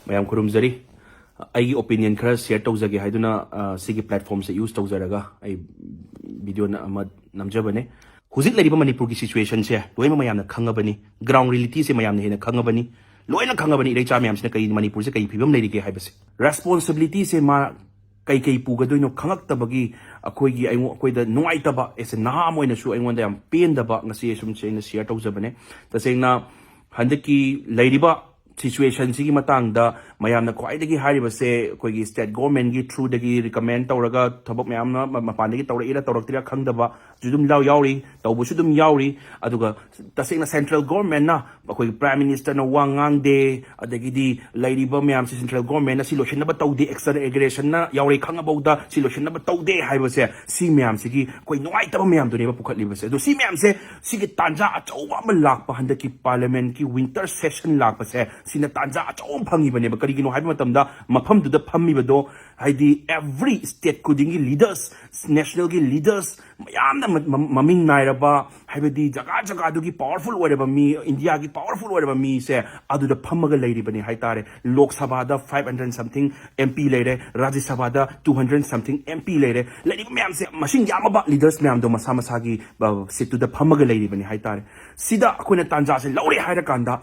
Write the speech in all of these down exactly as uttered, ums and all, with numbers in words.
ꯃꯌꯥꯝ ꯈꯨꯔꯨꯝꯖꯔꯤ꯫ ꯑꯩꯒꯤ opinion ꯈꯔ share ꯇꯧꯖꯒꯦ ꯍꯥꯏꯗꯨꯅ, ꯑ, ꯁꯤꯒꯤ platformꯁꯦ use ꯇꯧꯖꯔꯒ ꯑꯩ video ꯑꯃ ꯅꯝꯖꯕꯅꯦ꯫ ꯍꯧꯖꯤꯛ ꯂꯩꯔꯤꯕ ꯃꯅꯤꯄꯨꯔꯒꯤ situationꯁꯦ ꯂꯣꯏꯅꯃꯛ ꯃꯌꯥꯝꯅ ꯈꯪꯉꯕꯅꯤ, ground realityꯁꯦ ꯃꯌꯥꯝꯅ ꯍꯦꯟꯅ ꯈꯪꯉꯕꯅꯤ, ꯂꯣꯏꯅ ꯈꯪꯉꯕꯅꯤ ꯏꯔꯩꯆꯥ ꯃꯌꯥꯝꯁꯤꯅ ꯀꯩ, ꯃꯅꯤꯄꯨꯔꯁꯦ ꯀꯩ ꯐꯤꯕꯝ ꯂꯩꯔꯤꯒꯦ ꯍꯥꯏꯕꯁꯦ꯫ Responsibilityꯁꯦ ꯃꯥ ꯀꯩ ꯀꯩ ꯄꯨꯒꯗꯣꯏꯅꯣ ꯈꯪꯉꯛꯇꯕꯒꯤ ꯑꯩꯈꯣꯏꯒꯤ, ꯑꯩꯉꯣ-, ꯑꯩꯈꯣꯏꯗ ꯅꯨꯡꯉꯥꯏꯇꯕ, as a ꯅꯍꯥ ꯑꯃ ꯑꯣꯏꯅꯁꯨ ꯑꯩꯉꯣꯟꯗ ꯌꯥꯝ ꯄꯦꯟꯗꯕ ꯉꯁꯤ ꯑꯁꯨꯝꯁꯦ ꯑꯩꯅ share ꯇꯧꯖꯕꯅꯦ꯫ ꯇꯁꯦꯡꯅ ꯍꯟꯗꯛꯀꯤ ꯂꯩꯔꯤꯕ situationꯁꯤꯒꯤ ꯃꯇꯥꯡꯗ ꯃꯌꯥꯝꯅ ꯈ꯭ꯋꯥꯏꯗꯒꯤ ꯍꯥꯏꯔꯤꯕꯁꯦ ꯑꯩꯈꯣꯏꯒꯤ state governmentꯀꯤ throughꯗꯒꯤ recommend ꯇꯧꯔꯒ ꯊꯕꯛ ꯃꯌꯥꯝ ꯑꯃ ꯃ-, ꯃꯄꯥꯟꯗꯒꯤ ꯇꯧꯔꯛꯏꯔꯥ ꯇꯧꯔꯛꯇ꯭ꯔꯤꯔꯥ ꯈꯪꯗꯕ, ꯁꯨ ꯑꯗꯨꯝ ꯌꯥꯎ-, ꯌꯥꯎꯔꯤ, ꯇꯧꯕꯁꯨ ꯑꯗꯨꯝ ꯌꯥꯎꯔꯤ꯫ ꯑꯗꯨꯒ ꯇꯁꯦꯡꯅ central governmentꯅ, ꯑꯩꯈꯣꯏꯒꯤ Prime Ministerꯅ ꯋꯥ ꯉꯥꯡꯗꯦ, ꯑꯗꯒꯤꯗꯤ ꯂꯩꯔꯤꯕ ꯃꯌꯥꯝꯁꯦ central governmentꯅ ꯁꯤ ꯂꯣꯏꯁꯤꯟꯅꯕ ꯇꯧꯗꯦ, external aggressionn ꯌꯥꯎꯔꯤ ꯈꯪꯉꯐꯥꯎꯗ ꯁꯤ ꯂꯣꯏꯁꯤꯟꯅꯕ ꯇꯧꯗꯦ ꯍꯥꯏꯕꯁꯦ, ꯁꯤ ꯃꯌꯥꯝꯁꯤꯒꯤ ꯑꯩꯈꯣꯏ ꯅꯨꯡꯉꯥꯏꯇꯕ ꯃꯌꯥꯝꯗꯨꯅꯦꯕ ꯄꯨꯈꯠꯂꯤꯕꯁꯦ꯫ ꯑꯗꯣ ꯁꯤ ꯃꯌꯥꯝꯁꯦ, ꯁꯤꯒꯤ ꯇꯥꯟꯖꯥ ꯑꯆꯧꯕ ꯑꯃ ꯂꯥꯛꯄ, ꯍꯟꯗꯛꯀꯤ parliamentꯀꯤ winter session ꯂꯥꯛꯄꯁꯦ, ꯁꯤꯅ ꯇꯥꯟꯖꯥ ꯑꯆꯧꯕ ꯑꯃ ꯐꯪꯉꯤꯕꯅꯦꯕ꯫ ꯀꯔꯤꯒꯤꯅꯣ ꯍꯥꯏꯕ ꯃꯇꯝꯗ, ꯃꯐꯝꯗꯨꯗ ꯐꯝꯃꯤꯕꯗꯣ, ꯍꯥꯏꯗꯤ every state ꯈꯨꯗꯤꯡꯒꯤ leaders, nationalꯒꯤ leaders ꯃꯌꯥꯝꯅ ꯃ-, ꯃ-, ꯃꯃꯤꯡ ꯅꯥꯏꯔꯕ, ꯍꯥꯏꯕꯗꯤ ꯖꯒꯥ ꯖꯒꯥꯗꯨꯒꯤ powerful ꯑꯣꯏꯔꯕ ꯃꯤ, ꯏꯟꯗꯤꯌꯥꯒꯤ powerful ꯑꯣꯏꯔꯕ ꯃꯤꯁꯦ ꯑꯗꯨꯗ ꯐꯝꯃꯒ ꯂꯩꯔꯤꯕꯅꯤ ꯍꯥꯏꯇꯥꯔꯦ꯫ ꯂꯣꯛ ꯁꯚꯥꯗ five hundred something MP ꯂꯩꯔꯦ, ꯔꯥꯖ꯭ꯌ ꯁꯚꯥꯗ two hundred something MP ꯂꯩꯔꯦ꯫ ꯂꯩꯔꯤꯕ ꯃꯌꯥꯝꯁꯦ, ꯃꯁꯤꯡ ꯌꯥꯝꯃꯕ leaders ꯃꯌꯥꯝꯗꯣ ꯃꯁꯥ ꯃꯁꯥꯒꯤ, ꯑ, seatꯇꯨꯗ ꯐꯝꯃꯒ ꯂꯩꯔꯤꯕꯅꯤ ꯍꯥꯏꯇꯥꯔꯦ꯫ ꯁꯤꯗ ꯑꯩꯈꯣꯏꯅ ꯇꯥꯟꯖꯥꯁꯦ ꯂꯧꯔꯦ ꯍꯥꯏꯔꯀꯥꯟꯗ,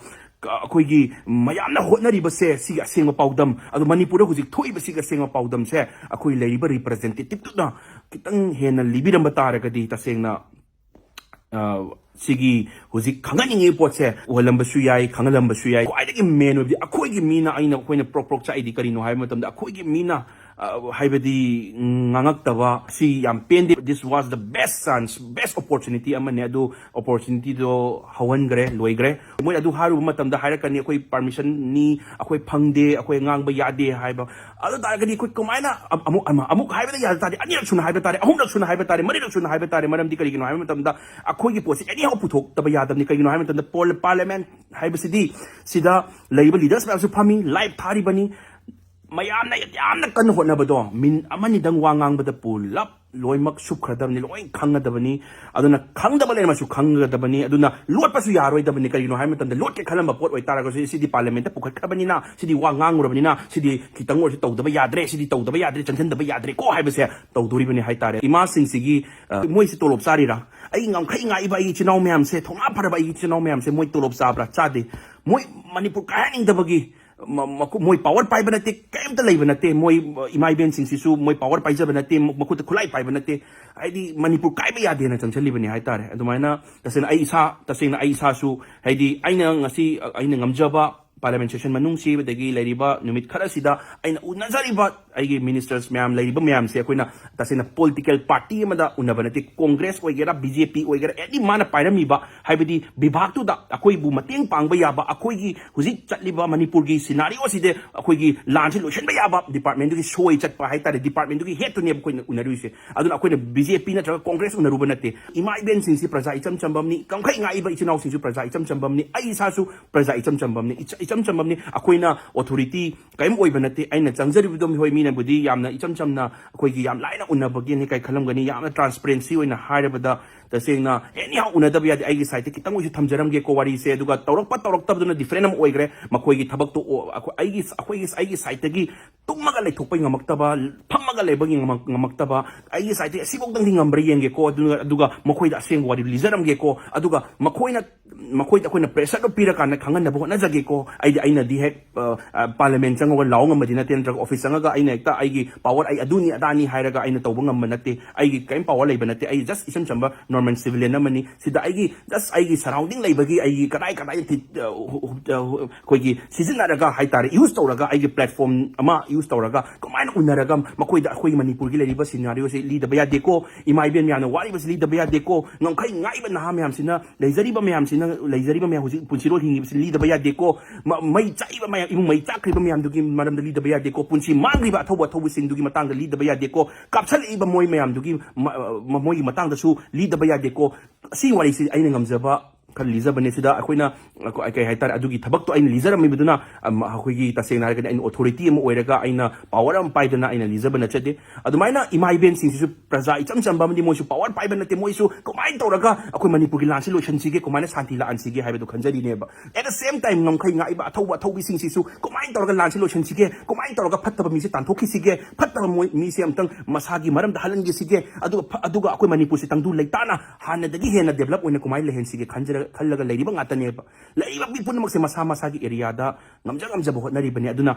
ꯑꯩꯈꯣꯏꯒꯤ ꯃꯌꯥꯝꯅ ꯍꯣꯠꯅꯔꯤꯕꯁꯦ, ꯁꯤꯒꯤ ꯑꯁꯦꯡꯕ ꯄꯥꯎꯗꯝ, ꯑꯗꯣ ꯃꯅꯤꯄꯨꯔꯗ ꯍꯧꯖꯤꯛ ꯊꯣꯛꯏꯕꯁꯤꯒꯤ ꯑꯁꯦꯡꯕ ꯄꯥꯎꯗꯝꯁꯦ ꯑꯩꯈꯣꯏ ꯂꯩꯔꯤꯕ representativeꯗꯨꯅ ꯈꯤꯇꯪ ꯍꯦꯟꯅ ꯂꯤꯕꯤꯔꯝꯕ ꯇꯥꯔꯒꯗꯤ, ꯇꯁꯦꯡꯅ, ꯑ, ꯁꯤꯒꯤ ꯍꯧꯖꯤꯛ ꯈꯪꯍꯟꯅꯤꯡꯉꯤꯕ ꯄꯣꯠꯁꯦ ꯎꯍꯜꯂꯝꯕꯁꯨ ꯌꯥꯏ, ꯈꯪꯍꯜꯂꯝꯕꯁꯨ ꯌꯥꯏ꯫ ꯈ꯭ꯋꯥꯏꯗꯒꯤ main ꯑꯣꯏꯕꯗꯤ ꯑꯩꯈꯣꯏꯒꯤ ꯃꯤꯅ, ꯑꯩꯅ, ꯑꯩꯈꯣꯏꯅ ꯄ꯭ꯔꯣꯛ ꯄ꯭ꯔꯣꯛ ꯆꯥꯛꯏꯗꯤ ꯀꯔꯤꯅꯣ ꯍꯥꯏꯕ ꯃꯇꯝꯗ, ꯑꯩꯈꯣꯏꯒꯤ ꯃꯤꯅ, ꯑ, ꯍꯥꯏꯕꯗꯤ, ꯎꯝ, ꯉꯥꯡꯉꯛꯇꯕ, ꯁꯤ ꯌꯥꯝ ꯄꯦꯟꯗꯦ꯫ This was the best chance, best opportunity ꯑꯃꯅꯦ, ꯑꯗꯨ opportunityꯗꯣ ꯍꯧꯍꯟꯈ꯭ꯔꯦ, ꯂꯣꯏꯈ꯭ꯔꯦ꯫ ꯃꯣꯏ ꯑꯗꯨ ꯍꯥꯏꯔꯨꯕ ꯃꯇꯝꯗ ꯍꯥꯏꯔꯛꯀꯅꯤ, "ꯑꯩꯈꯣꯏ permissionꯅꯤ, ꯑꯩꯈꯣꯏ ꯐꯪꯗꯦ, ꯑꯩꯈꯣꯏ ꯉꯥꯡꯕ ꯌꯥꯗꯦ" ꯍꯥꯏꯕ꯫ ꯑꯗꯨ ꯇꯥꯔꯒꯗꯤ ꯑꯩꯈꯣꯏ ꯀꯃꯥꯏꯅ ꯑꯃ-, ꯑꯃꯨꯛ, ꯑꯃ-, ꯑꯃꯨꯛ ꯍꯥꯏꯕꯗ ꯌꯥꯗ ꯇꯥꯔꯗꯤ, ꯑꯅꯤꯔꯛ ꯁꯨꯅ ꯍꯥꯏꯕ ꯇꯥꯔꯦ, ꯑꯍꯨꯝꯂꯛ ꯁꯨꯅ ꯍꯥꯏꯕ ꯇꯥꯔꯦ꯫ ꯃꯔꯝꯗꯤ ꯀꯔꯤꯒꯤꯅꯣ ꯍꯥꯏꯕ ꯃꯇꯝꯗ, ꯑꯩꯈꯣꯏꯒꯤ ꯄꯣꯠꯁꯤ anyhow ꯄꯨꯊꯣꯛꯇꯕ ꯌꯥꯗꯕꯅꯤ꯫ ꯀꯔꯤꯒꯤꯅꯣ ꯍꯥꯏꯕ ꯃꯇꯝꯗ, ꯄꯣꯜ-, parliament ꯍꯥꯏꯕꯁꯤꯗꯤ ꯁꯤꯗ ꯂꯩꯔꯤꯕ leaders ꯃꯌꯥꯝꯁꯨ ꯐꯝꯃꯤ, live ꯊꯥꯔꯤꯕꯅꯤ꯫ ꯃꯌꯥꯝꯅ ꯌꯥꯝꯅ ꯀꯟꯅ ꯍꯣꯠꯅꯕꯗꯣ ꯃꯤꯅꯤꯠ ꯑꯃꯅꯤꯗꯪ ꯋꯥ ꯉꯥꯡꯕꯗ ꯄꯨꯂꯞ ꯂꯣꯏꯅꯃꯛ ꯁꯨꯞꯈ꯭ꯔꯗꯕꯅꯤ, ꯂꯣꯏ ꯈꯪꯒꯗꯕꯅꯤ꯫ ꯑꯗꯨꯅ ꯈꯪꯗꯕ ꯂꯩꯔꯝꯃꯁꯨ ꯈꯪꯒꯗꯕꯅꯤ, ꯑꯗꯨꯅ ꯂꯣꯠꯄꯁꯨ ꯌꯥꯔꯣꯏꯗꯕꯅꯤ꯫ ꯀꯔꯤꯒꯤꯅꯣ ꯍꯥꯏꯕ ꯃꯇꯝꯗ ꯂꯣꯠꯀꯦ ꯈꯜꯂꯝꯕ ꯄꯣꯠ ꯑꯣꯏꯇꯥꯔꯒꯁꯨ, ꯁꯤꯗꯤ ꯄꯥꯔꯂꯤꯌꯥꯃꯦꯟꯠꯇ ꯄꯨꯈꯠꯈ꯭ꯔꯕꯅꯤꯅ, ꯁꯤꯗꯤ ꯋꯥ ꯉꯥꯡꯉꯨꯔꯕꯅꯤꯅ, ꯁꯤꯗꯤ ꯈꯤꯇꯪ ꯑꯣꯏꯔꯁꯨ ꯇꯧꯗꯕ ꯌꯥꯗ꯭ꯔꯦ, ꯁꯤꯗꯤ ꯇꯧꯗꯕ ꯌꯥꯗ꯭ꯔꯦ, ꯆꯪꯁꯤꯟꯗꯕ ꯌꯥꯗ꯭ꯔꯦꯀꯣ ꯍꯥꯏꯕꯁꯦ ꯇꯧꯗꯣꯔꯤꯕꯅꯤ ꯍꯥꯏꯇꯥꯔꯦ꯫ ꯏꯃꯥꯁꯤꯡꯁꯤꯒꯤ, ꯑ, ꯃꯣꯏꯁꯤ ꯇꯣꯂꯣꯞ ꯆꯥꯔꯤꯔꯥ? ꯑꯩ ꯉꯝꯈꯩ ꯉꯥꯛꯏꯕ ꯑꯩꯒꯤ ꯏꯆꯤꯟ ꯏꯅꯥꯎ ꯃꯌꯥꯝꯁꯦ, ꯊꯧꯅꯥ ꯐꯔꯕ ꯑꯩꯒꯤ ꯏꯆꯤꯟ ꯏꯅꯥꯎ ꯃꯌꯥꯝꯁꯦ, ꯃꯣꯏ ꯇꯣꯂꯣꯞ ꯆꯥꯕ꯭ꯔꯥ? ꯆꯥꯗꯦ꯫ ꯃꯣꯏ ꯃꯅꯤꯄꯨꯔ ꯀꯥꯏꯍꯟꯅꯤꯡꯗꯕꯒꯤ ꯃ-, ꯃꯈꯣ-, ꯃꯣꯏ ꯄꯥꯋꯔ ꯄꯥꯏꯕ ꯅꯠꯇꯦ, ꯀꯩꯝꯇ ꯂꯩꯕ ꯅꯠꯇꯦ꯫ ꯃꯣꯏ, ꯑ, ꯏꯃꯥ ꯏꯕꯦꯟꯁꯤꯡꯁꯤꯁꯨ ꯃꯣꯏ ꯄꯥꯋꯔ ꯄꯥꯏꯖꯕ ꯅꯠꯇꯦ, ꯃ-, ꯃꯈꯨꯠꯇ ꯈꯨꯠꯂꯥꯏ ꯄꯥꯏꯕ ꯅꯠꯇꯦ꯫ ꯍꯥꯏꯗꯤ ꯃꯅꯤꯄꯨꯔ ꯀꯥꯏꯕ ꯌꯥꯗꯦꯅ ꯆꯪꯁꯤꯜꯂꯤꯕꯅꯤ ꯍꯥꯏꯇꯥꯔꯦ꯫ ꯑꯗꯨꯃꯥꯏꯅ ꯇꯁꯦꯡꯅ ꯑꯩ ꯏꯁꯥ, ꯇꯁꯦꯡꯅ ꯑꯩ ꯏꯁꯥꯁꯨ, ꯍꯥꯏꯗꯤ ꯑꯩꯅ ꯉꯁꯤ, ꯑ, ꯑꯩꯅ ꯉꯝꯖꯕ ꯄꯥꯔꯂꯤꯌꯥꯃꯦꯟꯠ ꯁꯦꯁꯟ ꯃꯅꯨꯡꯁꯤ, ꯑꯗꯒꯤ ꯂꯩꯔꯤꯕ ꯅꯨꯃꯤꯠ ꯈꯔꯁꯤꯗ ꯑꯩꯅ ꯎꯅꯖꯔꯤꯕ ꯑꯩꯒꯤ ꯃꯤꯅꯤꯁꯇꯔꯁ ꯃꯌꯥꯝ, ꯂꯩꯔꯤꯕ ꯃꯌꯥꯝꯁꯦ ꯑꯩꯈꯣꯏꯅ ꯇꯁꯦꯡꯅ ꯄꯣꯂꯤꯇꯤꯀꯦꯜ ꯄꯥꯔꯇꯤ ꯑꯃꯗ ꯎꯅꯕ ꯅꯠꯇꯦ꯫ ꯀꯣꯡꯒ꯭ꯔꯦꯁ ꯑꯣꯏꯒꯦꯔꯥ, ꯕꯤ ꯖꯦ ꯄꯤ ꯑꯣꯏꯒꯦꯔꯥ, ꯑꯦꯅꯤ ꯃꯥꯅ ꯄꯥꯏꯔꯝꯃꯤꯕ, ꯍꯥꯏꯕꯗꯤ ꯕꯤꯚꯥꯒꯇꯨꯗ ꯑꯩꯈꯣꯏꯕꯨ ꯃꯇꯦꯡ ꯄꯥꯡꯕ ꯌꯥꯕ, ꯑꯩꯈꯣꯏꯒꯤ ꯍꯧꯖꯤꯛ ꯆꯠꯂꯤꯕ ꯃꯅꯤꯄꯨꯔꯒꯤ ꯁꯤꯅꯥꯔꯤꯑꯣꯁꯤꯗ ꯑꯩꯈꯣꯏꯒꯤ ꯂꯥꯟꯁꯤ ꯂꯣꯏꯁꯤꯟꯕ ꯌꯥꯕ ꯗꯤꯄꯥꯔꯠꯃꯦꯟꯠꯇꯨꯒꯤ ꯁꯣꯏ ꯆꯠꯄ ꯍꯥꯏꯇꯥꯔꯦ, ꯗꯤꯄꯥꯔꯠꯃꯦꯟꯠꯇꯨꯒꯤ ꯍꯦꯠꯇꯨꯅꯦꯕ ꯑꯩꯈꯣꯏꯅ ꯎꯅꯔꯨꯏꯁꯦ꯫ ꯑꯗꯨꯅ ꯑꯩꯈꯣꯏꯅ ꯕꯤ ꯖꯦ ꯄꯤ ꯅꯠꯇ꯭ꯔꯒ ꯀꯣꯡꯒ꯭ꯔꯦꯁ ꯎꯅꯔꯨꯕ ꯅꯠꯇꯦ꯫ ꯏꯃꯥ ꯏꯕꯦꯟꯁꯤꯡꯁꯤ ꯄ꯭ꯔꯖꯥ ꯏꯆꯝ ꯆꯝꯕ ꯑꯃꯅꯤ, ꯉꯝꯈꯩ ꯉꯥꯛꯏꯕ ꯏꯆꯤꯟ ꯏꯅꯥꯎꯁꯤꯡꯁꯨ ꯄ꯭ꯔꯖꯥ ꯏꯆꯝ ꯆꯝꯕ ꯑꯃꯅꯤ, ꯑꯩ ꯏꯁꯥꯁꯨ ꯄ꯭ꯔꯖꯥ ꯏꯆꯝ ꯆꯝꯕ ꯑꯃꯅꯤ꯫ ꯏꯆ-, ꯏꯆꯝ ꯆꯝꯕ ꯑꯃꯅꯤ꯫ ꯑꯩꯈꯣꯏꯅ ꯑꯣꯊꯣꯔꯤꯇꯤ ꯀꯔꯤꯝ ꯑꯣꯏꯕ ꯅꯠꯇꯦ꯫ ꯑꯩꯅ ꯆꯪꯖꯔꯤꯕꯗꯣ ꯃꯤꯍꯣꯏ ꯃꯤꯅꯕꯨꯗꯤ ꯌꯥꯝꯅ ꯏꯆꯝ ꯆꯝꯅ ꯑꯩꯈꯣꯏꯒꯤ ꯌꯥꯝ ꯂꯥꯏꯅ ꯎꯅꯕꯒꯤꯅꯤ ꯀꯥꯏ ꯈꯜꯂꯝꯒꯅꯤ, ꯌꯥꯝꯅ ꯇ꯭ꯔꯥꯟꯁꯄꯔꯦꯟꯁꯤ ꯑꯣꯏꯅ ꯍꯥꯏꯔꯕꯗ꯫ ꯇꯁꯦꯡꯅ ꯑꯦꯅꯤ ꯍꯥꯎ ꯎꯅꯗꯕ ꯌꯥꯗꯦ꯫ ꯑꯩꯒꯤ ꯁꯥꯏꯠꯇ ꯈꯤꯇꯪ ꯑꯣꯏꯁꯨ ꯊꯝꯖꯔꯝꯒꯦꯀꯣ ꯋꯥꯔꯤꯁꯦ, ꯑꯗꯨꯒ ꯇꯧꯔꯛꯄ ꯇꯧꯔꯛꯇꯕꯗꯨꯅ ꯗꯤꯐ꯭ꯔꯦꯟ ꯑꯃ ꯑꯣꯏꯈ꯭ꯔꯦ꯫ ꯃꯈꯣꯏꯒꯤ ꯊꯕꯛꯇꯣ ꯑꯣ-, ꯑꯩꯈꯣꯏ-, ꯑꯩꯒꯤ, ꯑꯩꯈꯣꯏꯒꯤ, ꯑꯩꯒꯤ ꯁꯥꯏꯠꯇꯒꯤ ꯇꯨꯝꯃꯒ ꯂꯩꯊꯣꯛꯄ ꯉꯝꯃꯛꯇꯕ, ꯐꯝꯃꯒ ꯂꯩꯕꯒꯤ ꯉꯝꯃꯛ-, ꯉꯝꯃꯛꯇꯕ, ꯑꯩꯒꯤ ꯁꯥꯏꯠꯇꯒꯤ ꯑꯁꯤꯐꯥꯎꯗꯪꯗꯤ ꯉꯝꯕ꯭ꯔꯥ ꯌꯦꯡꯒꯦꯀꯣ, ꯑꯗꯨꯒ, ꯑꯗꯨꯒ ꯃꯈꯣꯏꯗ ꯑꯁꯦꯡꯕ ꯋꯥꯔꯤ ꯂꯤꯖꯔꯝꯒꯦꯀꯣ꯫ ꯑꯗꯨꯒ ꯃꯈꯣꯏꯅ, ꯃꯈꯣꯏꯗ ꯑꯩꯈꯣꯏꯅ ꯄ꯭ꯔꯦꯁꯔꯗꯣ ꯄꯤꯔꯀꯥꯟꯗ ꯈꯪꯍꯟꯅꯕ ꯍꯣꯠꯅꯖꯒꯦꯀꯣ꯫ ꯑꯩꯗꯤ, ꯑꯩꯅꯗꯤ ꯍꯦꯛ, ꯑ, ꯑ, ꯄꯥꯔꯂꯤꯌꯥꯃꯦꯟꯠ ꯆꯪꯉꯒ ꯂꯥꯎ ꯉꯝꯕꯗꯤ ꯅꯠꯇꯦ, ꯅꯠꯇ꯭ꯔꯒ ꯑꯣꯐꯤꯁ ꯆꯪꯉꯒ ꯑꯩꯅ ꯍꯦꯛꯇ ꯑꯩꯒꯤ ꯄꯥꯋꯔ ꯑꯩ ꯑꯗꯨꯅꯤ ꯑꯗꯥꯅꯤ ꯍꯥꯏꯔꯒ ꯑꯩꯅ ꯇꯧꯕ ꯉꯝꯕ ꯅꯠꯇꯦ꯫ ꯑꯩꯒꯤ ꯀꯔꯤꯝ ꯄꯥꯋꯔ ꯂꯩꯕ ꯅꯠꯇꯦ꯫ ꯑꯩ ꯖꯁ ꯏꯆꯝ ꯆꯝꯕ ꯅꯣꯔꯃꯦꯜ ꯁꯤꯚꯤꯂꯤꯌꯟ ꯑꯃꯅꯤ꯫ ꯁꯤꯗ ꯑꯩꯒꯤ ꯖꯁ ꯑꯩꯒꯤ ꯁꯔꯥꯎꯟꯗꯤꯡ ꯂꯩꯕꯒꯤ ꯑꯩꯒꯤ ꯀꯗꯥꯏ ꯀꯗꯥꯏ ꯊꯤ-, ꯑ, ꯍꯨ-, ꯍꯨ-, ꯑ, ꯍꯨ-, ꯑꯩꯈꯣꯏꯒꯤ ꯁꯤꯖꯤꯟꯅꯔꯒ ꯍꯥꯏꯇꯥꯔꯦ, ꯌꯨꯁ ꯇꯧꯔꯒ ꯑꯩꯒꯤ ꯄ꯭ꯂꯦꯠꯐꯣꯝ ꯑꯃ ꯌꯨꯁ ꯇꯧꯔꯒ ꯀꯃꯥꯏꯅ ꯎꯅꯔꯒ ꯃꯈꯣꯏꯗ ꯑꯩꯈꯣꯏꯒꯤ ꯃꯅꯤꯄꯨꯔꯒꯤ ꯂꯩꯔꯤꯕꯁꯤ ꯁꯤꯅꯥꯔꯤꯑꯣꯁꯤ ꯂꯤꯗꯕ ꯌꯥꯗꯦꯀꯣ꯫ ꯏꯃꯥ ꯏꯕꯦꯟ ꯃꯌꯥꯝꯅ ꯋꯥꯔꯤꯕꯁꯤ ꯂꯤꯗꯕ ꯌꯥꯗꯦꯀꯣ꯫ ꯉꯝꯈꯩ ꯉꯥꯛꯏꯕ ꯅꯍꯥ ꯃꯌꯥꯝꯁꯤꯅ, ꯂꯩꯖꯔꯤꯕ ꯃꯌꯥꯝꯁꯤꯅ, ꯂꯩꯖꯔꯤꯕ ꯃꯌꯥꯝ ꯍꯧꯖꯤꯛ ꯄꯨꯟꯁꯤꯔꯣꯜ ꯍꯤꯡꯉꯤꯕꯁꯤ ꯂꯤꯗꯕ ꯌꯥꯗꯦꯀꯣ꯫ ꯃ-, ꯃꯩ ꯆꯥꯛꯏꯕ ꯃꯌꯥꯝ, ꯏꯃꯨꯡ ꯃꯩ ꯆꯥꯛꯈ꯭ꯔꯤꯕ ꯃꯌꯥꯝꯗꯨꯒꯤ ꯃꯔꯝꯗ ꯂꯤꯗꯕ ꯌꯥꯗꯦꯀꯣ꯫ ꯄꯨꯟꯁꯤ ꯃꯥꯡꯈ꯭ꯔꯤꯕ ꯑꯊꯧꯕ ꯑꯊꯧꯕꯁꯤꯡꯗꯨꯒꯤ ꯃꯇꯥꯡꯗ ꯂꯤꯗꯕ ꯌꯥꯗꯦꯀꯣ꯫ ꯀꯥꯞꯁꯜꯂꯛꯏꯕ ꯃꯣꯏ ꯃꯌꯥꯝꯗꯨꯒꯤ ꯃ-, ꯃ-, ꯃꯣꯏꯒꯤ ꯃꯇꯥꯡꯗꯁꯨ ꯂꯤꯗꯕ ꯌꯥꯗꯦꯀꯣ꯫ ꯑꯁꯤꯒꯤ ꯋꯥꯔꯤꯁꯤ ꯑꯩꯅ ꯉꯝꯖꯕ ꯈꯔ ꯂꯤꯖꯕꯅꯦ꯫ ꯁꯤꯗ ꯑꯩꯈꯣꯏꯅ, ꯑꯩꯈꯣꯏ, ꯀꯩ ꯍꯥꯏꯇꯥꯔꯦ, ꯑꯗꯨꯒꯤ ꯊꯕꯛꯇꯣ ꯑꯩꯅ ꯂꯤꯖꯔꯝꯃꯤꯕꯗꯨꯅ, ꯑꯝ, ꯑꯩꯈꯣꯏꯒꯤ, ꯇꯁꯦꯡꯅ ꯍꯥꯏꯔꯒꯗꯤ, ꯑꯩꯅ authority ꯑꯃ ꯑꯣꯏꯔꯒ ꯑꯩꯅ power ꯑꯃ ꯄꯥꯏꯗꯅ ꯑꯩꯅ ꯂꯤꯖꯕ ꯅꯠꯆꯗꯦ꯫ ꯑꯗꯨꯃꯥꯏꯅ ꯏꯃꯥ ꯏꯕꯦꯟꯁꯤꯡꯁꯤꯁꯨ ꯄ꯭ꯔꯖꯥ ꯏꯆꯝ ꯆꯝꯕ ꯑꯃꯗꯤ, ꯃꯣꯏꯁꯨ power ꯄꯥꯏꯕ ꯅꯠꯇꯦ꯫ ꯃꯣꯏꯁꯨ ꯀꯃꯥꯏꯅ ꯇꯧꯔꯒ ꯑꯩꯈꯣꯏ ꯃꯅꯤꯄꯨꯔꯒꯤ ꯂꯥꯟꯁꯤ ꯂꯣꯏꯁꯤꯟꯁꯤꯒꯦ, ꯀꯃꯥꯏꯅ ꯁꯥꯟꯇꯤ ꯂꯥꯛꯍꯟꯁꯤꯒꯦ ꯍꯥꯏꯕꯗꯣ ꯈꯟꯖꯔꯤꯅꯦꯕ꯫ At the same time, ꯉꯝꯈꯩ ꯉꯥꯛꯏꯕ ꯑꯊꯧꯕ ꯑꯊꯧꯕꯤꯁꯤꯡꯁꯤꯁꯨ ꯀꯃꯥꯏꯅ ꯇꯧꯔꯒ ꯂꯥꯟꯁꯤ ꯂꯣꯏꯁꯤꯟꯁꯤꯒꯦ, ꯀꯃꯥꯏꯅ ꯇꯧꯔꯒ ꯐꯠꯇꯕ ꯃꯤꯁꯦ ꯇꯥꯟꯊꯣꯛꯈꯤꯁꯤꯒꯦ, ꯐꯠꯇꯕ ꯃꯣꯏ, ꯃꯤꯁꯦ ꯑꯝꯇꯪ ꯃꯁꯥꯒꯤ ꯃꯔꯝꯗ ꯍꯜꯍꯟꯈꯤꯁꯤꯒꯦ, ꯑꯗꯨꯒ ꯐ-, ꯑꯗꯨꯒ ꯑꯩꯈꯣꯏ ꯃꯅꯤꯄꯨꯔꯁꯦ ꯇꯪꯗꯨ ꯂꯩꯇꯥꯅ ꯍꯥꯟꯅꯗꯒꯤ ꯍꯦꯟꯅ develop ꯑꯣꯏꯅ ꯀꯃꯥꯏꯅ ꯂꯩꯍꯟꯁꯤꯒꯦ ꯈꯟꯖꯔ-, ꯈꯜꯂꯒ ꯂꯩꯔꯤꯕ ꯉꯥꯛꯇꯅꯦꯕ꯫ ꯂꯩꯔꯤꯕ ꯃꯤ ꯄꯨꯝꯅꯃꯛꯁꯦ ꯃꯁꯥ ꯃꯁꯥꯒꯤ areaꯗ ꯉꯝꯖ ꯉꯝꯖꯕ ꯍꯣꯠꯅꯔꯤꯕꯅꯤ꯫ ꯑꯗꯨꯅ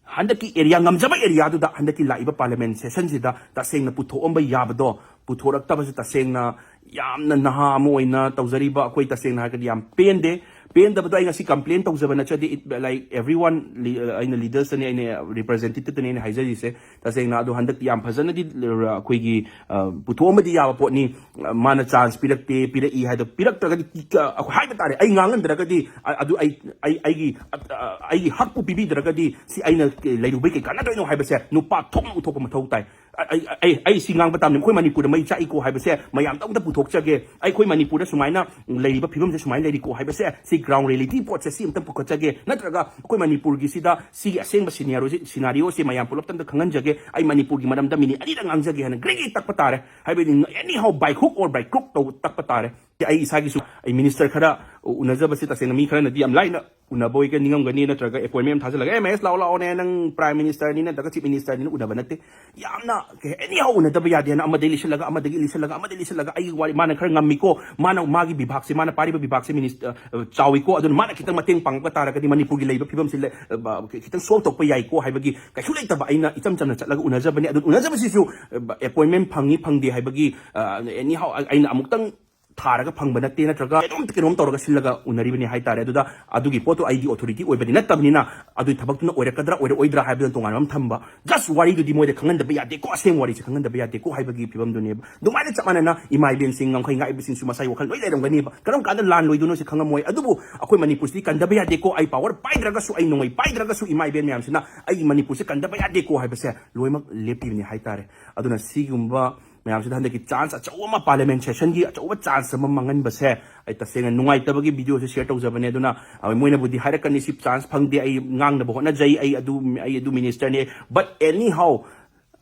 ꯍꯟꯗꯛꯀꯤ area, ꯉꯝꯖꯕ areaꯗꯨꯗ ꯍꯟꯗꯛꯀꯤ ꯂꯥꯛꯏꯕ parliament sessionꯁꯤꯗ ꯇꯁꯦꯡꯅ ꯄꯨꯊꯣꯛꯑꯝꯕ ꯌꯥꯕꯗꯣ ꯄꯨꯊꯣꯔꯛꯇꯕꯁꯦ ꯇꯁꯦꯡꯅ ꯌꯥꯝꯅ ꯅꯍꯥ ꯑꯃ ꯑꯣꯏꯅ ꯇꯧꯖꯔꯤꯕ ꯑꯩꯈꯣꯏ, ꯇꯁꯦꯡꯅ ꯍꯥꯏꯔꯒꯗꯤ, ꯌꯥꯝ ꯄꯦꯟꯗꯦ꯫ ꯄꯦꯟꯗꯕꯗꯣ ꯑꯩ ꯉꯁꯤ complain ꯇꯧꯖꯕ ꯅꯠꯆꯗꯦ꯫ It, like, everyone, ꯂꯤ-, ꯑꯩꯅ leadersꯇꯅꯤ, ꯑꯩꯅ representativeꯇꯅꯤ ꯑꯩꯅ ꯍꯥꯏꯖꯔꯤꯁꯦ꯫ ꯇꯁꯦꯡꯅ ꯑꯗꯣ ꯍꯟꯗꯛꯇꯤ ꯌꯥꯝ ꯐꯖꯅꯗꯤ, ꯑ, ꯑꯩꯈꯣꯏꯒꯤ, ꯑ, ꯄꯨꯊꯣꯛꯑꯝꯕꯗꯤ ꯌꯥꯕ ꯄꯣꯠꯅꯤ꯫ ꯑ, ꯃꯥꯅ chance ꯄꯤꯔꯛꯇꯦ, ꯄꯤꯔꯛꯏ ꯍꯥꯏꯗꯣ ꯄꯤꯔꯛꯇ꯭ꯔꯒꯗꯤ ꯀꯤ-, ꯀ-, ꯑꯩꯈꯣꯏ ꯍꯥꯏꯕ ꯇꯥꯔꯦ, ꯑꯩ ꯉꯥꯡꯍꯟꯗ꯭ꯔꯒꯗꯤ, ꯑ-, ꯑꯗꯨ ꯑꯩ, ꯑꯩ, ꯑꯩꯒꯤ, ꯑ, ꯑ, ꯑꯩꯒꯤ ꯍꯛꯄꯨ ꯄꯤꯕꯤꯗ꯭ꯔꯒꯗꯤ ꯁꯤ ꯑꯩꯅ ꯂꯩꯔꯨꯕꯩ ꯀꯩ ꯀꯥꯟꯅꯗꯣꯏꯅꯣ ꯍꯥꯏꯕꯁꯦ ꯅꯨꯄꯥ ꯊꯣꯛꯅ ꯎꯠꯊꯣꯛꯄ ꯃꯊꯧ ꯇꯥꯏ꯫ ꯑ-, ꯑꯩ, ꯑꯩ, ꯑꯩ ꯁꯤ ꯉꯥꯡꯕ ꯇꯥꯕꯅꯤ꯫ ꯑꯩꯈꯣꯏ ꯃꯅꯤꯄꯨꯔꯗ ꯃꯩ ꯆꯥꯛꯏꯀꯣ ꯍꯥꯏꯕꯁꯦ ꯃꯌꯥꯝꯗ ꯑꯝꯇ ꯄꯨꯊꯣꯛꯆꯒꯦ꯫ ꯑꯩꯈꯣꯏ ꯃꯅꯤꯄꯨꯔꯗ ꯁꯨꯃꯥꯏꯅ ꯂꯩꯔꯤꯕ ꯐꯤꯕꯝꯁꯦ ꯁꯨꯃꯥꯏꯅ ꯂꯩꯔꯤꯀꯣ ꯍꯥꯏꯕꯁꯦ, ꯁꯤ ground reality ꯄꯣꯠꯁꯦ ꯁꯤ ꯑꯝꯇ ꯄꯨꯈꯠꯆꯒꯦ꯫ ꯅꯠꯇ꯭ꯔꯒ ꯑꯩꯈꯣꯏ ꯃꯅꯤꯄꯨꯔꯒꯤꯁꯤꯗ ꯁꯤꯒꯤ ꯑꯁꯦꯡꯕ scenario-ꯁꯤ, scenario-ꯁꯤ ꯃꯌꯥꯝ ꯄꯨꯂꯞꯇ ꯑꯝꯇ ꯈꯪꯍꯟꯖꯒꯦ꯫ ꯑꯩ ꯃꯅꯤꯄꯨꯔꯒꯤ ꯃꯔꯝꯗ minute ꯑꯅꯤꯗ ꯉꯥꯡꯖꯒꯦ ꯍꯥꯏꯅ ꯒ꯭ꯔꯤꯒꯤ ꯇꯛꯄ ꯇꯥꯔꯦ꯫ ꯍꯥꯏꯕꯗꯤ, anyhow, by hook or by crook ꯇꯧ ꯇꯛꯄ ꯇꯥꯔꯦ꯫ ꯑꯩ ꯏꯁꯥꯒꯤꯁꯨ ꯑꯩ minister ꯈꯔ ꯎꯅꯖꯕꯁꯦ ꯇꯁꯦꯡꯅ ꯃꯤ ꯈꯔꯅꯗꯤ ꯌꯥꯝ ꯂꯥꯏꯅ ꯎꯅꯕ ꯑꯣꯏꯒ ꯅꯤꯡꯉꯝꯒꯅꯤ, ꯅꯠꯇ꯭ꯔꯒ appointment ꯑꯃ ꯊꯥꯖꯤꯜꯂꯒ, "ꯑꯦ, ꯃꯍꯦꯁ, ꯂꯥꯛꯑꯣ, ꯂꯥꯛꯑꯣꯅꯦ, ꯅꯪ prime ministerꯅꯤꯅ, ꯅꯠꯇ꯭ꯔꯒ chief ministerꯅꯤꯅ" ꯎꯅꯕ ꯅꯠꯇꯦ꯫ ꯌꯥꯝꯅ ꯀꯩ, anyhow ꯎꯅꯗꯕ ꯌꯥꯗꯦ ꯍꯥꯏꯅ ꯑꯃꯗꯒꯤ ꯂꯤꯁꯤꯜꯂꯒ, ꯑꯃꯗꯒꯤ ꯂꯤꯁꯤꯜꯂꯒ, ꯑꯃꯗꯒꯤ ꯂꯤꯁꯤꯜꯂꯒ, ꯑꯩꯒꯤ ꯋꯥꯔꯤ, ꯃꯥꯅ ꯈꯔ ꯉꯝꯃꯤꯀꯣ, ꯃꯥꯅ, ꯃꯥꯒꯤ ꯕꯤꯚꯥꯒꯁꯦ, ꯃꯥꯅ ꯄꯥꯏꯔꯤꯕ ꯕꯤꯚꯥꯒꯁꯦ ꯃꯤꯅꯤꯁ-, ꯑ, ꯆꯥꯎꯏꯀꯣ, ꯑꯗꯨꯅ ꯃꯥꯅ ꯈꯤꯇꯪ ꯃꯇꯦꯡ ꯄꯥꯡꯉꯛꯄ ꯇꯥꯔꯒꯗꯤ ꯃꯅꯤꯄꯨꯔꯒꯤ ꯂꯩꯕ ꯐꯤꯕꯝꯁꯤ ꯂꯩ-, ꯑ, ꯕ-, ꯈꯤꯇꯪ solve ꯇꯧꯔꯛꯄ ꯌꯥꯏꯀꯣ ꯍꯥꯏꯕꯒꯤ ꯀꯩꯁꯨ ꯂꯩꯇꯕ ꯑꯩꯅ ꯏꯆꯝ ꯆꯝꯅ ꯆꯠꯂꯒ ꯎꯅꯖꯕꯅꯤ꯫ ꯑꯗꯨ ꯎꯅꯖꯕꯁꯤꯁꯨ, ꯑ, ꯕ-, appointment ꯐꯪꯉꯤ ꯐꯪꯗꯦ ꯍꯥꯏꯕꯒꯤ, ꯑ, anyhow ꯑꯩꯅ ꯑꯃꯨꯛꯇꯪ ꯊꯥꯔꯒ ꯐꯪꯕ ꯅꯠꯇꯦ, ꯅꯠꯇ꯭ꯔꯒ ꯀꯩꯅꯣꯝꯇ ꯀꯩꯅꯣꯝ ꯇꯧꯔꯒ ꯁꯤꯜꯂꯒ ꯎꯅꯔꯤꯕꯅꯤ ꯍꯥꯏꯇꯥꯔꯦ꯫ ꯑꯗꯨꯗ ꯑꯗꯨꯒꯤ ꯄꯣꯠꯇꯣ ꯑꯩꯗꯤ authority ꯑꯣꯏꯕꯗꯤ ꯅꯠꯇꯕꯅꯤꯅ ꯑꯗꯨꯒꯤ ꯊꯕꯛꯇꯨꯅ ꯑꯣꯏꯔꯛꯀꯗ꯭ꯔꯥ ꯑꯣꯏꯔꯛꯑꯣꯏꯗ꯭ꯔꯥ ꯍꯥꯏꯕꯗꯨ ꯇꯣꯉꯥꯟꯕ ꯑꯃ ꯊꯝꯕ꯫ Just ꯋꯥꯔꯤꯗꯨꯗꯤ ꯃꯣꯏꯗ ꯈꯪꯍꯟꯗꯕ ꯌꯥꯗꯦꯀꯣ, ꯑꯁꯦꯡꯕ ꯋꯥꯔꯤꯁꯦ ꯈꯪꯍꯟꯗꯕ ꯌꯥꯗꯦꯀꯣ ꯍꯥꯏꯕꯒꯤ ꯐꯤꯕꯝꯗꯨꯅꯦꯕ꯫ ꯑꯗꯨꯃꯥꯏꯅ ꯆꯞ ꯃꯥꯟꯅꯅ ꯏꯃꯥ ꯏꯕꯦꯟꯁꯤꯡ, ꯉꯝꯈꯩ ꯉꯥꯛꯏꯕꯁꯤꯡꯁꯨ ꯃꯁꯥꯒꯤ ꯋꯥꯈꯜ ꯂꯣꯏ ꯂꯩꯔꯝꯒꯅꯦꯕ꯫ ꯀꯔꯝ ꯀꯥꯟꯗ ꯂꯥꯟ ꯂꯣꯏꯗꯣꯏꯅꯣ ꯁꯤ ꯈꯪꯉꯝꯃꯣꯏ꯫ ꯑꯗꯨꯕꯨ ꯑꯩꯈꯣꯏ ꯃꯅꯤꯄꯨꯔꯁꯤꯗꯤ ꯀꯟꯗꯕ ꯌꯥꯗꯦꯀꯣ, ꯑꯩ power ꯄꯥꯏꯗ꯭ꯔꯒꯁꯨ, ꯑꯩ ꯅꯣꯡꯃꯩ ꯄꯥꯏꯗ꯭ꯔꯒꯁꯨ ꯏꯃꯥ ꯏꯕꯦꯟ ꯃꯌꯥꯝꯁꯤꯅ ꯑꯩꯒꯤ ꯃꯅꯤꯄꯨꯔꯁꯦ ꯀꯟꯗꯕ ꯌꯥꯗꯦꯀꯣ ꯍꯥꯏꯕꯁꯦ ꯂꯣꯏꯅꯃꯛ ꯂꯦꯞꯄꯤꯕꯅꯤ ꯍꯥꯏꯇꯥꯔꯦ꯫ ꯑꯗꯨꯅ ꯁꯤꯒꯨꯝꯕ ꯃꯌꯥꯝꯁꯤꯗ ꯍꯟꯗꯛꯀꯤ ꯆꯥꯟꯁ ꯑꯆꯧꯕ ꯑꯃ, ꯄꯥꯔꯂꯤꯌꯥꯃꯦꯟ ꯁꯦꯁꯟꯒꯤ ꯑꯆꯧꯕ ꯆꯥꯟꯁ ꯑꯃ ꯃꯥꯡꯍꯟꯕꯁꯦ ꯑꯩ ꯇꯁꯦꯡꯅ ꯅꯨꯡꯉꯥꯏꯇꯕꯒꯤ ꯚꯤꯗꯤꯑꯣꯁꯦ ꯁꯤꯌꯔ ꯇꯧꯖꯕꯅꯦ꯫ ꯑꯗꯨꯅ ꯑ, ꯃꯣꯏꯅꯕꯨꯗꯤ ꯍꯥꯏꯔꯛꯀꯅꯤ, "ꯁꯤ ꯆꯥꯟꯁ ꯐꯪꯗꯦ, ꯑꯩ ꯉꯥꯡꯅꯕ ꯍꯣꯠꯅꯖꯩ, ꯑꯩ ꯑꯗꯨ ꯑꯩ ꯑꯗꯨ ꯃꯤꯅꯤꯁꯇꯔꯅꯤ"꯫ But anyhow,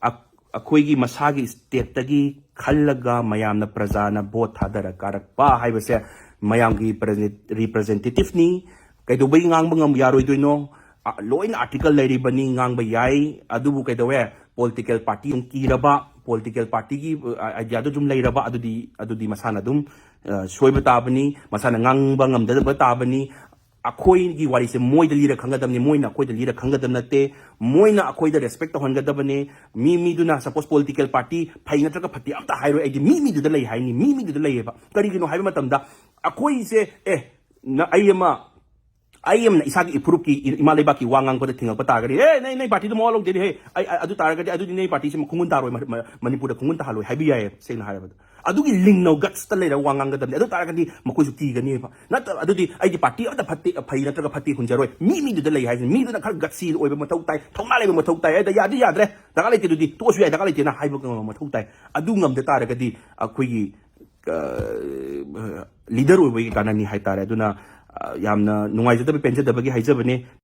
ꯑ-, ꯑꯩꯈꯣꯏꯒꯤ ꯃꯁꯥꯒꯤ ꯁ꯭ꯇꯦꯠꯇꯒꯤ ꯈꯜꯂꯒ ꯃꯌꯥꯝꯅ, ꯄ꯭ꯔꯖꯥꯅ ꯚꯣꯠ ꯊꯥꯗꯔ ꯀꯥꯔꯛꯄ ꯍꯥꯏꯕꯁꯦ ꯃꯌꯥꯝꯒꯤ ꯔꯤꯄ꯭ꯔꯖꯦꯟꯇꯦꯇꯤꯞꯅꯤ꯫ ꯀꯩꯗꯧꯕꯩ ꯉꯥꯡꯕ ꯉꯝ ꯌꯥꯔꯣꯏꯗꯣꯏꯅꯣ? ꯑ, ꯂꯣꯏꯅ ꯑꯥꯔꯇꯤꯀꯜ ꯂꯩꯔꯤꯕꯅꯤ, ꯉꯥꯡꯕ ꯌꯥꯏ꯫ ꯑꯗꯨꯕꯨ ꯀꯩꯗꯧꯋꯦ? ꯄꯣꯂꯤꯇꯤꯀꯦꯜ ꯄꯥꯔꯇꯤ ꯑꯗꯨꯝ ꯀꯤꯔꯕ, ꯄꯣꯂꯤꯇꯤꯀꯦꯜ ꯄꯥꯔꯇꯤꯒꯤ ꯑꯥꯏꯗꯤꯌꯥꯗꯨ ꯑꯗꯨꯝ ꯂꯩꯔꯕ, ꯑꯗꯨꯗꯤ ꯑꯗꯨꯗꯤ ꯃꯁꯥꯅ ꯑꯗꯨꯝ ꯑ, ꯁꯣꯏꯕ ꯇꯥꯕꯅꯤ, ꯃꯁꯥꯅ ꯉꯥꯡꯕ ꯉꯝꯗꯕ ꯇꯥꯕꯅꯤ꯫ ꯑꯩꯈꯣꯏꯒꯤ ꯋꯥꯔꯤꯁꯦ ꯃꯣꯏꯗ ꯂꯤꯔ ꯈꯪꯒꯗꯕꯅꯤ, ꯃꯣꯏꯅ ꯑꯩꯈꯣꯏꯗ ꯂꯤꯔ ꯈꯪꯒꯗꯕ ꯅꯠꯇꯦ꯫ ꯃꯣꯏꯅ ꯑꯩꯈꯣꯏꯗ ꯔꯦꯁꯄꯦꯛ ꯇꯧꯍꯟꯒꯗꯕꯅꯤ꯫ ꯃꯤ ꯃꯤꯗꯨꯅ, ꯁꯄꯣꯁ, ꯄꯣꯂꯤꯇꯤꯀꯦꯜ ꯄꯥꯔꯇꯤ ꯐꯩ ꯅꯠꯇ꯭ꯔꯒ ꯐꯠꯇꯦ ꯑꯝꯇ ꯍꯥꯏꯔꯣꯏ, ꯑꯩꯗꯤ ꯃꯤ ꯃꯤꯗꯨꯗ ꯂꯩ ꯍꯥꯏꯅꯤ, ꯃꯤ ꯃꯤꯗꯨꯗ ꯂꯩꯌꯦꯕ꯫ ꯀꯔꯤꯒꯤꯅꯣ ꯍꯥꯏꯕ ꯃꯇꯝꯗ ꯑꯩꯈꯣꯏꯁꯦ, ꯑꯦ, ꯅ-, ꯑꯩ ꯑꯃ ꯑꯩ ꯑꯃꯅ ꯏꯁꯥꯒꯤ ꯏꯐꯨꯔꯨꯞꯀꯤ, ꯏ-, ꯏꯃꯥ ꯂꯩꯕꯥꯛꯀꯤ ꯋꯥ ꯉꯥꯡꯕꯗ ꯊꯤꯡꯉꯛꯄ ꯇꯥꯔꯒꯗꯤ, "ꯑꯦ, ꯅꯪ, ꯅꯪ ꯄꯥꯔꯇꯤꯗꯣ ꯃꯋꯥ ꯂꯧꯗꯦꯅꯦ, ꯍꯦ, ꯑꯩ, ꯑ-, ꯑꯗꯨ ꯇꯥꯔꯒꯗꯤ, ꯑꯗꯨꯗꯤ ꯅꯪ ꯄꯥꯔꯇꯤꯁꯤ ꯈꯣꯡꯒꯨꯟ ꯇꯥꯔꯣꯏ, ꯃ-, ꯃ-, ꯃꯅꯤꯄꯨꯔꯗ ꯈꯣꯡꯒꯨꯟ ꯇꯥꯍꯜꯂꯣꯏ" ꯍꯥꯏꯕ ꯌꯥꯏꯌꯦ, ꯁꯦꯡꯅ ꯍꯥꯏꯔꯕꯗ꯫ ꯑꯗꯨꯒꯤ ꯂꯤꯡꯅꯧ, ꯒꯠꯁꯇ ꯂꯩꯔꯒ ꯋꯥ ꯉꯥꯡꯒꯗꯕꯅꯤ꯫ ꯑꯗꯨ ꯇꯥꯔꯒꯗꯤ ꯃꯈꯣꯏꯁꯨ ꯀꯤꯒꯅꯦꯕ꯫ ꯅꯠꯇꯕ, ꯑꯗꯨꯗꯤ ꯑꯩꯗꯤ ꯄꯥꯔꯇꯤ ꯑꯃꯠꯇ ꯐꯠꯇꯦ, ꯐꯩ ꯅꯠꯇ꯭ꯔꯒ ꯐꯠꯇꯦ ꯍꯨꯟꯖꯔꯣꯏ꯫ ꯃꯤ ꯃꯤꯗꯨꯗ ꯂꯩ ꯍꯥꯏꯁꯤꯅꯤ꯫ ꯃꯤꯗꯨꯅ ꯈꯔ ꯒꯠꯁꯤ ꯑꯣꯏꯕ ꯃꯊꯧ ꯇꯥꯏ, ꯊꯧꯅꯥ ꯂꯩꯕ ꯃꯊꯧ ꯇꯥꯏ꯫ ꯑꯗ ꯌꯥꯗꯤ ꯌꯥꯗ꯭ꯔꯦ, ꯗꯔꯀꯥꯔ ꯂꯩꯇꯦ, ꯑꯗꯨꯗꯤ ꯇꯣꯛꯑꯁꯨ ꯌꯥꯏ, ꯗꯔꯀꯥꯔ ꯂꯩꯇꯦꯅ ꯍꯥꯏꯕ ꯉꯝꯕ ꯃꯊꯧ ꯇꯥꯏ꯫ ꯑꯗꯨ ꯉꯝꯗ ꯇꯥꯔꯒꯗꯤ ꯑꯩꯈꯣꯏꯒꯤ, ꯑ, ꯂꯤꯗꯔ ꯑꯣꯏꯕꯒꯤ ꯀꯥꯟꯅꯅꯤ ꯍꯥꯏꯇꯥꯔꯦ꯫ ꯑꯗꯨꯅ, ꯑ, ꯌꯥꯝꯅ ꯅꯨꯡꯉꯥꯏꯖꯗꯕ, ꯄꯦꯟꯖꯗꯕꯒꯤ ꯍꯥꯏꯖꯕꯅꯦ꯫